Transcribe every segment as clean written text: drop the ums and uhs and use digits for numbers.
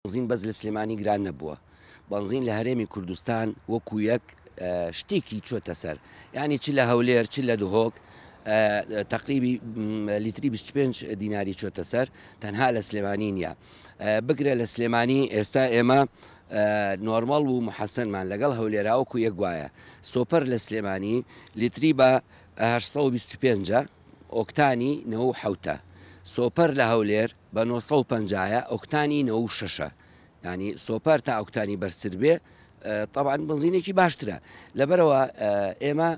بەنزین بەس لە سلێمانی گران نەبووە، بەنزین لە هەرێمی کوردستان وەکو یەک شتێکی چۆتە سەر، یانی چ لە هەولێر چ لە دهۆک تەقریبی لیتری 25 دیناری چۆتە سەر، تەنها لە سلێمانی نییە. بگرە لە سلێمانی ئێستا ئێمە نۆرمەڵ و محەسەنمان لەگەڵ هەولێرا وەکو یەک وایە. سۆپەر لە سلێمانی لیتری بە 825 ئۆکتانی 97. سۆپەر لە هەولێر بە 950 یە ئۆکتانی 96 ە یانی سۆپەر تا ئۆکتانی بەرزتر بێ تەبعەن بەنزینێکی باشترە لەبەرەوە ئێمە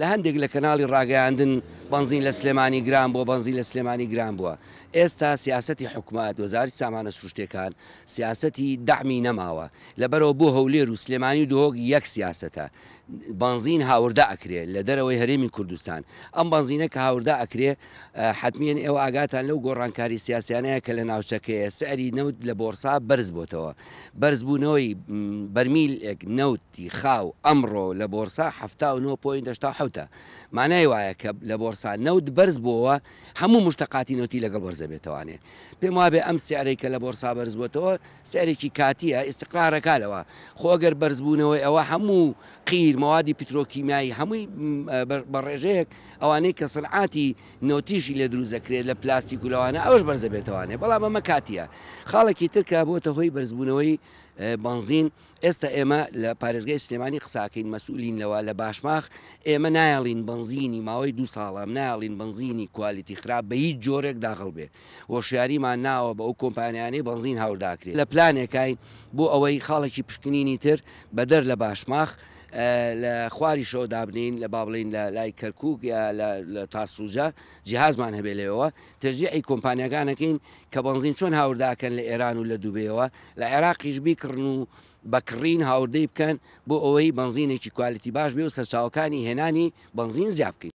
لە هەندێک لە کەناڵی ڕاگەیاندن بەنزین لە سلێمانی گران بووە بەنزین لە سلێمانی گران بووە ئێستا سیاسەتی حکومەت وەزارەتی سامانە سروشتیەکان سیاسەتی دەعمی نەماوە لەبەرەوە بۆ هەولێر و سلێمانی و دهۆک یەک سیاسەتە بەنزین هاوردە ئەکرێ لە دەرەوەی هەرێمی کوردستان ئەم بەنزینە کە هاوردە ئەکرێ حەتمیەن ئێوە ئاگاتان لەو گۆڕانکاری سیاسیانەیە کە لە ناوچەکەیە سعری نەوت لە بۆرسا بەرز بۆتەوە بەرزبوونەوەی بەرمیلێک نەوتی خاو ئەمڕۆ لە بۆرسا 79.87 مانای وایە کە لە بۆرسا نەوت بەرز بۆوە هەموو مشتەقاتی نەوتی لەگەڵ بەرزەبێتەوانێ پێم وابێ ئەم سعرەی کە لە بۆرسا بەرز بۆتەوە سعرێکی کاتیە ئیستقرارەکا لەوە خۆ ئەگەر بەرزبوونەوەی ئەوە هەموو قیر مەوادی پترۆکیمیایی هەمووی بە ڕێژەیەک ئەوانەی کە سنعاتی نەوتیشی لێ دروست دەکرێت لە پلاستیک و لەوانە ئەوەش بەرزەبێتەوانێ بەڵام ئەمە کاتیە خاڵێکی تر کە بۆتە هۆی بەرزبوونەوەی بەنزین ئێستا ئێمە لە پارێزگای سلێمانی قساکەین مەسئولین لەوە لە باشماخ ئێمە نایەڵین بەنزینی ماوەی دوو ساڵە نایەڵین بەنزینی کوالیتی خراپ بە هیچ جۆرێک داخڵ بێ هۆشیاریمان ناوە بە ئەو کۆمپانیانەی بەنزین هاورداکرێت لە پلانێکاین بۆ ئەوەی خاڵێکی پشکنینی تر بەدەر لە باشماخ لە خواریشەوە دابنێین لە با بڵێین لە لای کەرکوک یا لە تاسڵوجە جیهازمان هەبێ لەوێوە تەشجیعی کۆمپانیاکان ئەکەین کە بەنزین چۆن هاوردە ئەکەن لە ئێران و لە دوبەیەوە لە عێراقیش بیکڕن و بە کڕین هاوردەی بکەن بۆ ئەوەی بەنزینێکی کوالیتی باش بێ و سەرچاوەکانی هێنانی بەنزین زیاد بکەین.